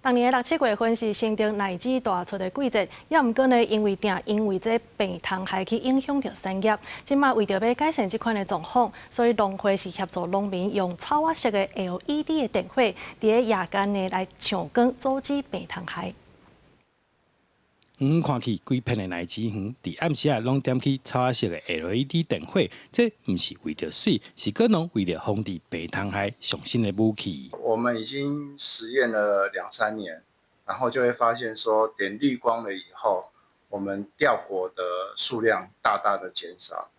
逐年的六七月份是新竹奶子大出的季節，猶毋過呢，因為定因為這病蟲害去影響著產業。這馬為著欲改善這款的狀況，所以農會是協助農民用草仔色的 LED 的電火，佇咧夜間呢來搶光，阻止病蟲害。遠遠看去，規片的奶子園，佇暗時仔攏點起草仔色的 LED 電火，這毋是為著媠，是果農為著防治病蟲害上新的武器。我們已經實驗了兩三年，然後就會發現說，點綠光了以後，我們掉果的數量大大的減少，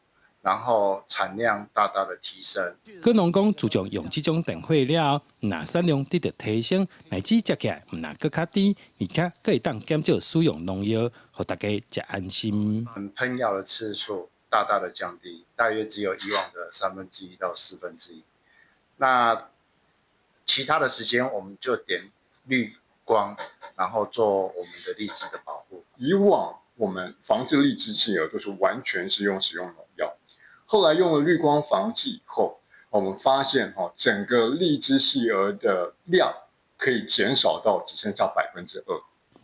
然後產量大大的提升。果農講，自從用這種電火了後，毋但產量得著提升，奶子食起來毋但閣較甜，而且閣會當減少使用農藥，予大家食安心。噴藥的次數大大的降低，大約只有以往的1/3到1/4。那其他的時間，我們就點綠光，然後做我們的荔枝的保護。以往我們防治荔枝企鵝都是完全是用使用農藥。後來用了綠光防治以後，我們發現哈，整個荔枝細蛾的量可以減少到只剩下2%。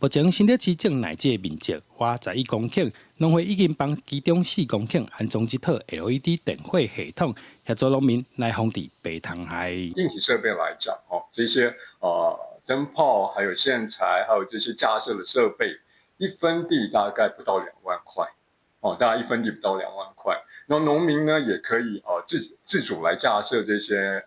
目前新竹市種奶子的面積約11公頃，農會已經幫其中4公頃安裝這套 LED 電火系統，協助農民來防治病蟲害。硬體設備來講，哦，這些燈泡、還有線材、還有這些架設的設備，一分地大概不到2萬塊，哦，大概一分地不到2萬塊。那農民呢，也可以啊自主來架設這些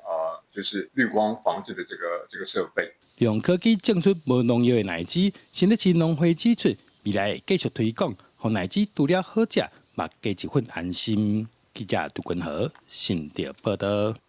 就是綠光防治的這個設備。用科技種出無農藥的奶子，新竹市農會指出，未來會繼續推廣，予奶子除了好食，嘛加一份安心。記者杜君和新竹報導。